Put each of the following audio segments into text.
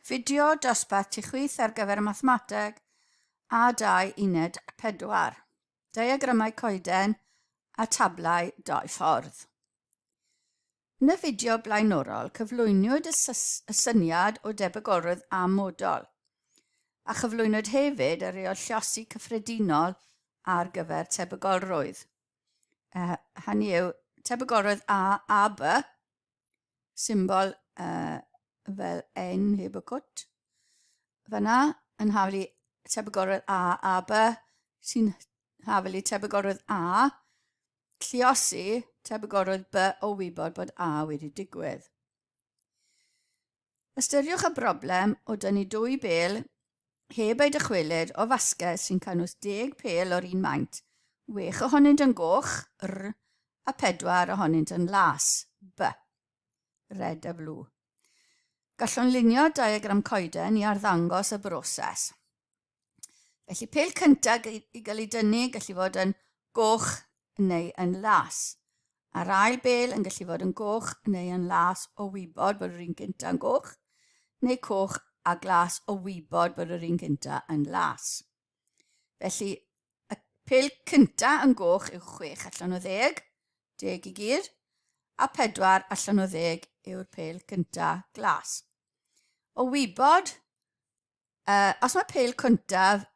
Fideo dosbarth tu chwith ar gyfer Mathemateg A2 Uned 4. Diagramau coeden a tablau dou ffordd. Yn y fideo blaenorol, cyflwynwyd y, y syniad o debygolrwydd amodol, a chyflwynwyd hefyd y rheol llosi cyffredinol ar gyfer tebygolrwydd. Uh, hynny yw, tebygolrwydd A, A, B, symbol uh, fel N heb y cwt. Fyna yn haflu tebygolrwydd A a B sy'n haflu tebygolrwydd A, lliosi tebygolrwydd B o wybod bod A wedi digwydd. Ystyriwch y broblem o dynnu dwy bêl heb ei dychwelyd o fasged sy'n cynnwys deg pêl o'r un maint, wech ohonynt yn goch, R, a phedwar ohonynt yn las, B. Red a blue. Gallwn lunio diagram coeden i arddangos y broses. Felly pêl cyntaf i gael ei dynnu gallu fod yn goch neu yn las. A'r ail bêl yn gallu fod yn goch neu yn las o wybod bod yr un cyntaf yn goch, neu coch a glas o wybod bod yr un cyntaf yn las. Felly, y pêl cyntaf yn goch yw 6 allan o 10, deg i gyd, a 4 allan o 10 yw'r pêl cyntaf glas. O wybod Uh, os mae pêl cyntaf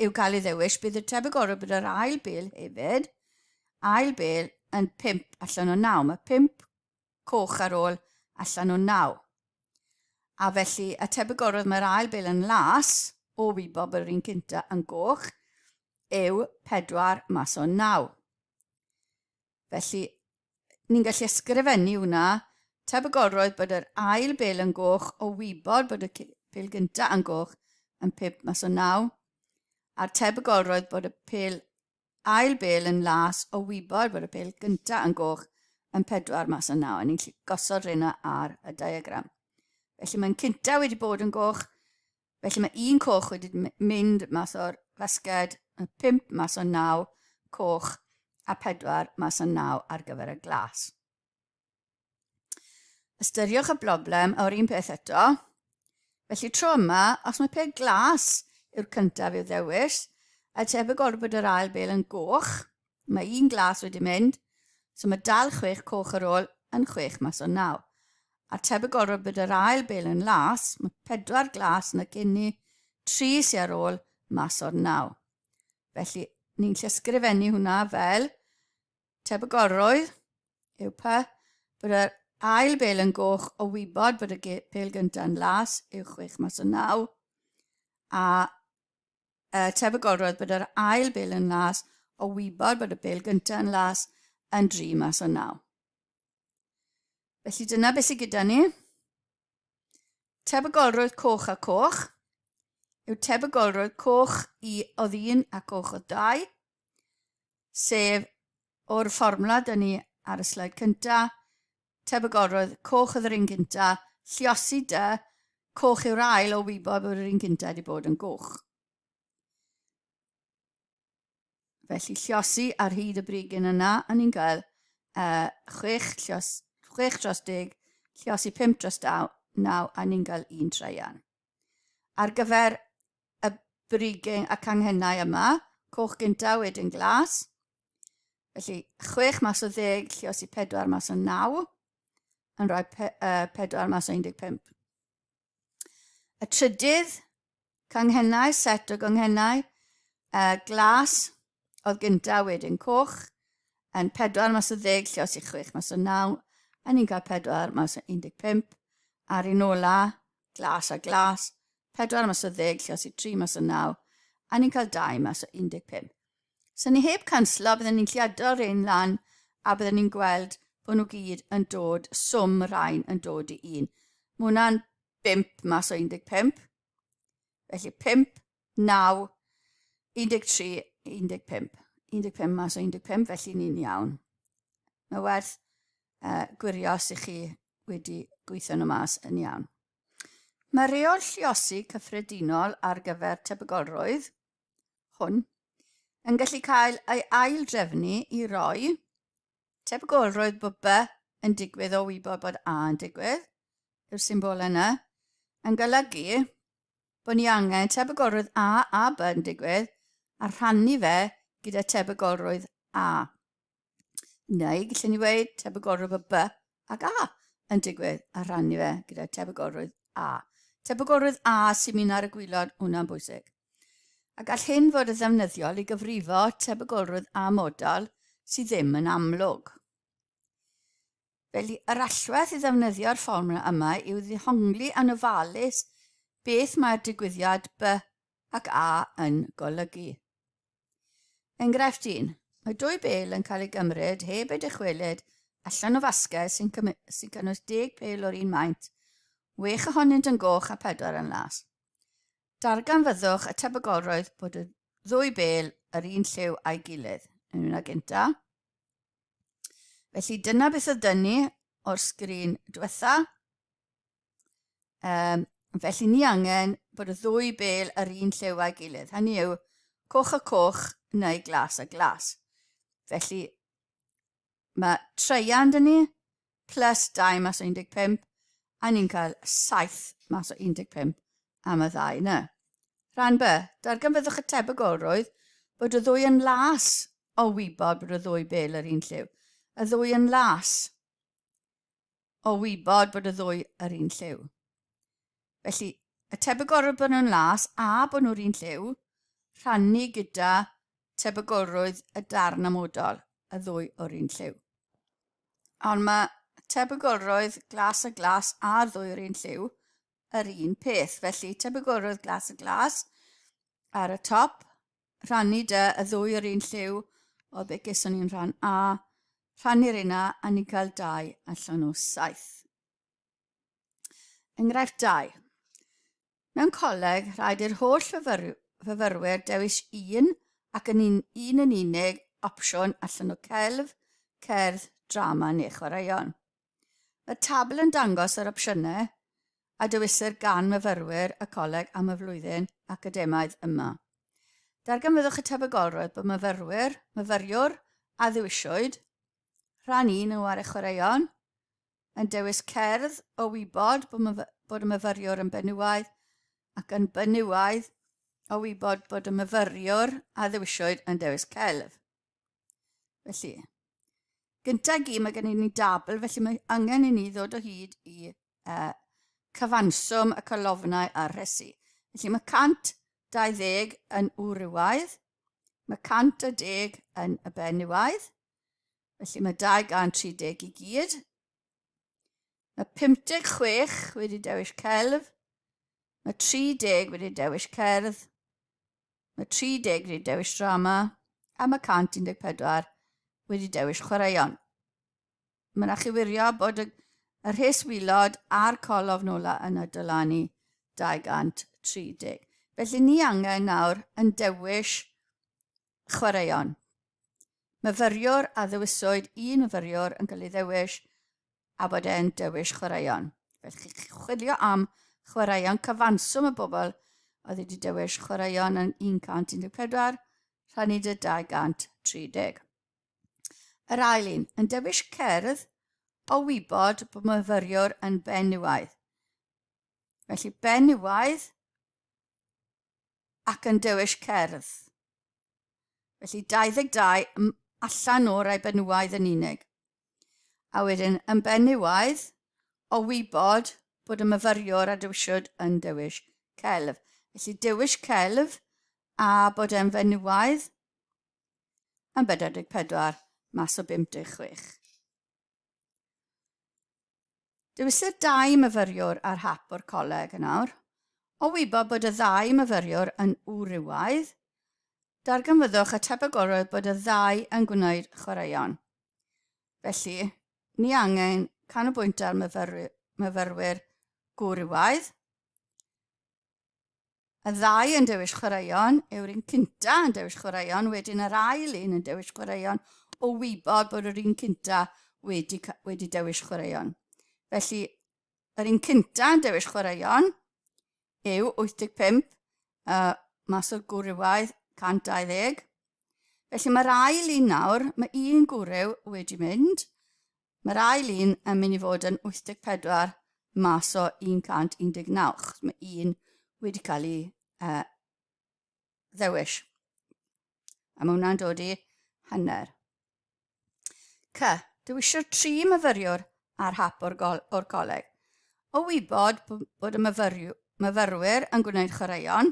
yw cael ei ddewis, bydd y tebygolrwydd bod yr ail bêl hefyd, ail bêl yn 5 allan o 9. Mae 5 coch ar ôl allan o 9. A felly, y tebygolrwydd mae'r ail bêl yn las, o wybod bod yr un cyntaf yn goch, yw 4 mas o 9. Felly, ni'n gallu ysgrifennu hwnna, tebygolrwydd bod yr ail bêl yn goch o wybod bod y pêl gyntaf yn goch yn 5 mas o 9, a'r tebygolrwydd bod y pêl ail bêl yn las o wybod bod y pêl gyntaf yn goch yn 4 mas o 9. A ni'n gallu gosod rheina ar y diagram. Felly mae'n cyntaf wedi bod yn goch, Felly mae un coch wedi mynd mas o'r fasged, mae 5 mas o 9 coch a 4 mas o 9 ar gyfer y glas. Ystyriwch y broblem o'r un peth eto. Felly tro yma, os mae peth glas yw'r cyntaf i'w ddewis, a tebygol bod yr ail bel yn goch, Mae un glas wedi mynd, so mae dal chwech coch ar ôl yn chwech mas o naw. A'r tebygolrwydd bod yr ail bel yn las, mae pedwar glas yn y cyn ni, tri sy ar ôl mas o'r naw. Felly, ni'n lle ysgrifennu hwnna fel tebygolrwydd yw pa bod yr ail bel yn goch o wybod bod y pel gyntaf yn las yw chwech mas o naw, a y tebygolrwydd bod yr ail bêl yn las o wybod bod y bêl gyntaf yn las yn dri mas o naw. Felly dyna beth sydd gyda ni. Tebygolrwydd coch a coch yw tebygolrwydd coch i oedd un a coch oedd dau, sef o'r fformwla dyn ni ar y sleid cyntaf, tebygolrwydd coch oedd yr un gynta, lliosi dy, coch yw'r ail o wybod bod yr un gynta wedi bod yn goch. Felly lliosi ar hyd y brigyn yna, a ni'n cael uh, 6, llios, 6 dros 10, lliosi 5 dros 9, a ni'n cael un treian. Ar gyfer y brigyn a canghennau yma, coch gynta wedyn glas, Felly, 6 mas o 10, lliosi 4 mas o 9, yn rhoi pe, uh, 4 mas o 15. Y trydydd, canghennau, set o ganghennau, uh, glas oedd gyntaf, wedyn coch, yn 4 mas o 10, lliosi 6 mas o 9, a ni'n cael 4 mas o 15. A'r un ola, glas a glas, 4 mas o 10, lliosi 3 mas o 9, a ni'n cael 2 mas o 15. So ni heb canslo, bydden ni'n lliado rhain lan a bydden ni'n gweld bod nhw gyd yn dod, swm rhain yn dod i un. Mae hwnna'n 5 mas o 15. Felly 5, 9, 13, 15. 15 mas o 15, felly ni'n iawn. Mae werth uh, gwirio os ych chi wedi gweithio nhw mas yn iawn. Mae reol lliosi cyffredinol ar gyfer tebygolrwydd hwn yn gallu cael ei aildrefnu i roi tebygolrwydd bod B yn digwydd o wybod bod A yn digwydd, yw'r symbolau yna, Yn golygu bod ni angen tebygolrwydd A a B yn digwydd a rhannu fe gyda tebygolrwydd A. Neu gallwn ni weud tebygolrwydd bod B ac A yn digwydd a rhannu fe gyda tebygolrwydd A. Tebygolrwydd A sy'n mynd ar y gwylod, hwnna'n bwysig. A gall hyn fod yn ddefnyddiol i gyfrifo tebygolrwydd amodol sydd ddim yn amlwg. Felly, yr allwedd i ddefnyddio'r fformwla yma yw ddihongli yn ofalus beth mae'r digwyddiad B ac A yn golygu. Enghraifft 1. Mae dwy bêl yn cael ei gymryd heb ei dychwelyd allan o fasged sy'n sy cynnwys deg pêl o'r un maint, wech ohonynt yn goch a pedwar yn las. Darganfyddwch y tebygolrwydd bod y ddwy bêl yr un lliw a'i gilydd. Yn hwnna gynta. Felly dyna beth oedd dyn ni o'r sgrin diwetha. Um, felly ni angen bod y ddwy bel yr un lliw a'i gilydd. Hynny yw, coch a coch neu glas a glas. Felly mae treian dyn ni plus 2 mas o 15 a ni'n cael 7 mas o 15 am y ddau yna. Rhan B, darganfyddwch y tebygolrwydd bod y ddwy yn las o wybod bod y ddwy bel yr un lliw. Y ddwy yn las o wybod bod y ddwy yr un lliw. Felly, y tebygolrwydd bod nhw'n las a bod nhw'r un lliw, rhannu gyda tebygolrwydd y darn amodol, y ddwy o'r un lliw. Ond mae tebygolrwydd glas a glas a'r ddwy o'r un lliw yr un peth. Felly, tebygolrwydd glas a glas ar y top, rhannu dy y ddwy o'r un lliw o beth geson ni'n rhan A, rhannu'r un A, a ni'n cael 2 allan o 7. Enghraifft 2. Mewn coleg, rhaid i'r holl fyfyrwyr dewis un ac yn un, un yn unig opsiwn allan o celf, cerdd, drama neu chwaraeon. Mae'r tabl yn dangos yr opsiynau a dewisir gan myfyrwyr y coleg am y flwyddyn academaidd yma. Darganfyddwch y tebygolrwydd bod myfyrwyr, myfyriwr a ddewisiwyd, rhan 1 yn ware chwaraeon, yn dewis cerdd o wybod bod, bod y myfyriwr yn benywaidd ac yn benywaidd o wybod bod y myfyriwr a ddewisiwyd yn dewis celf. Felly, gyntaf gyd mae gen i ni dabl, felly mae angen i ni ddod o hyd i cyfanswm y colofnau a'r rhesi. Felly mae 120 yn wrywaidd, mae 110 yn y benywaidd, Felly mae 230 i gyd. Mae 56 wedi dewis celf. Mae 30 wedi dewis cerdd. Mae 30 wedi dewis drama. A mae 114 wedi dewis chwaraeon. Mae rhaid chi wirio bod y, y rhes wylod a'r colofn ola yn y dylanu 230. Felly ni angen nawr yn dewis chwaraeon. Myfyriwr a ddewiswyd un myfyriwr yn cael ei ddewis a bod e'n dewis chwaraeon. Felly chi'n chwilio am chwaraeon cyfanswm y bobl oedd wedi dewis chwaraeon yn 114, rhannu dy 230. Yr ail un, yn dewis cerdd o wybod bod myfyriwr yn benywaidd. Felly benywaidd ac yn dewis cerdd. Felly 22 allan o'r rai benywaidd yn unig. A wedyn yn benywaidd o wybod bod y myfyriwr a dewisiwyd yn dewis celf. Felly dewis celf a bod e'n fenywaidd yn 44 mas o 56. Dewisir dau myfyriwr ar hap o'r coleg yn awr. O wybod bod y ddau myfyriwr yn wrywaidd, darganfyddwch y tebygolrwydd bod y ddau yn gwneud chwaraeon. Felly, ni angen canolbwyntio ar myfyrwyr gwrywaidd. Y ddau yn dewis chwaraeon yw'r un cynta yn dewis chwaraeon, wedyn yr ail un yn dewis chwaraeon o wybod bod yr un cynta wedi, wedi dewis chwaraeon. Felly, yr un cynta yn dewis chwaraeon yw 85 mas o'r gwrywaidd 120. Felly mae'r ail un nawr, mae un gwryw wedi mynd, mae'r ail un yn mynd i fod yn 84 mas o 119, achos mae un wedi cael ei ddewis. A mae hwnna'n dod i hanner. C. Dewisio'r tri myfyriwr ar hap o'r, gol or coleg. O wybod bod y myfyriw, myfyrwyr yn gwneud chwaraeon,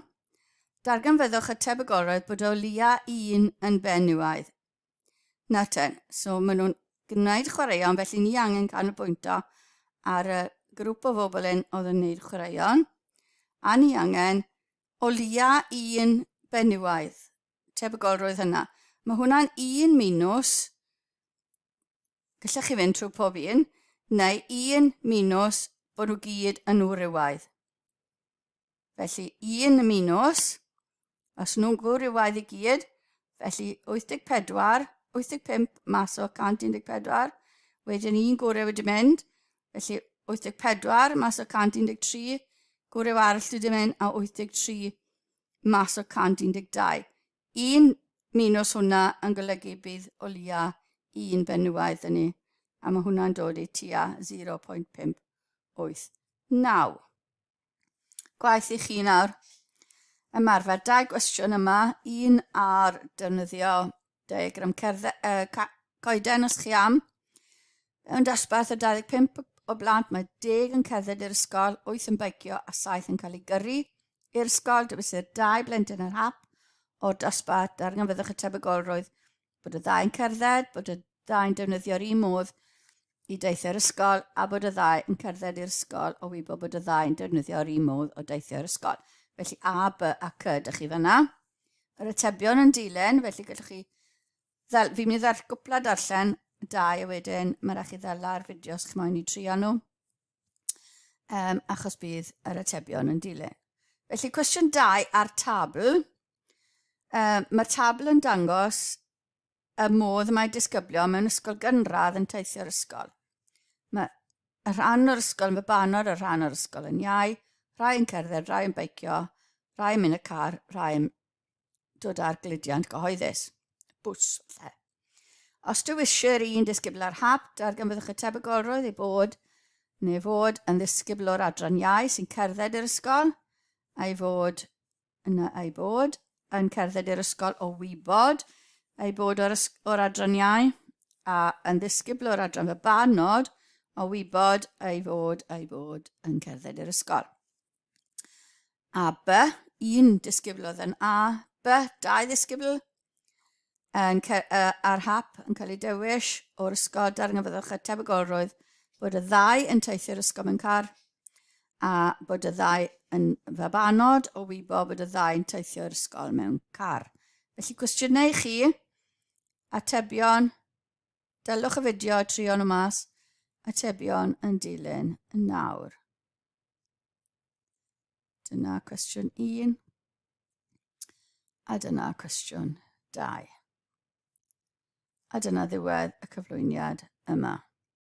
darganfyddwch y tebygolrwydd bod o leia un yn benywaidd. Na ten, so maen nhw'n gwneud chwaraeon, felly ni angen canolbwyntio ar y grŵp o bobl hyn oedd yn gwneud chwaraeon. A ni angen o leia un benywaidd. Tebygolrwydd hynna. Mae hwnna'n un minus, gallech chi fynd trwy pob un, neu un minus bod nhw gyd yn wrywaidd. Felly 1 minus, os nhw'n gwrywaidd i gyd, felly 84, 85 mas o 114, wedyn un gwryw wedi mynd, felly 84 mas o 113, gwryw arall wedi mynd, a 83 mas o 112. Un minus hwnna yn golygu bydd o leia un benywaidd yn ni, a mae hwnna'n dod i tua 0.589. Gwaith i chi nawr. Ymarfer dau gwestiwn yma, un ar defnyddio diagram cerdde, coeden os chi am. Mewn dosbarth o 25 o blant, mae 10 yn cerdded i'r ysgol, 8 yn beicio a 7 yn cael ei gyrru i'r ysgol. Dewisir dau blentyn ar hap o'r dosbarth, darganfyddwch y tebygolrwydd bod y ddau'n cerdded, bod y ddau'n defnyddio'r un modd i deithio'r ysgol a bod y ddau yn cerdded i'r ysgol o wybod bod y ddau'n defnyddio'r un modd o deithio'r ysgol. Felly A, B a C dych chi fyna. Yr atebion yn dilyn, felly gallwch chi... Ddel, fi'n mynd i ddar, gwpla darllen dau a wedyn mae rhaid chi ddela'r fideo os chi moyn i trio nhw. Achos bydd yr atebion yn dilyn. Felly cwestiwn 2 ar tabl. Mae'r tabl yn dangos y modd mae disgyblion mewn ysgol gynradd yn teithio'r ysgol. Mae y rhan o'r ysgol yn fabanod, y rhan o'r ysgol yn iau, rhai yn cerdded, rhai yn beicio, rhai yn mynd y car, rhai yn dod ar gludiant gyhoeddus, bws, lle. Os dewisir un disgybl ar hap, darganfyddwch y tebygolrwydd ei bod neu fod yn ddisgybl o'r adran iau sy'n cerdded i'r ysgol, a'i fod yna ei bod yn cerdded i'r ysgol o wybod ei bod o'r, or adran iau, a yn ddisgybl o'r adran fabanod o wybod ei fod ei bod yn cerdded i'r ysgol. A B, un disgybl oedd yn A, B, dau ddisgybl yn ar hap yn cael ei dewis o'r ysgol darganfyddwch y tebygolrwydd bod y ddau yn teithio'r ysgol mewn car a bod y ddau yn fabanod o wybod bod y ddau yn teithio'r ysgol mewn car. Felly cwestiynau i chi, atebion, dylwch y fideo a trio nhw mas, atebion yn dilyn yn nawr. Dyna cwestiwn 1. A dyna cwestiwn 2. A dyna ddiwedd y cyflwyniad yma.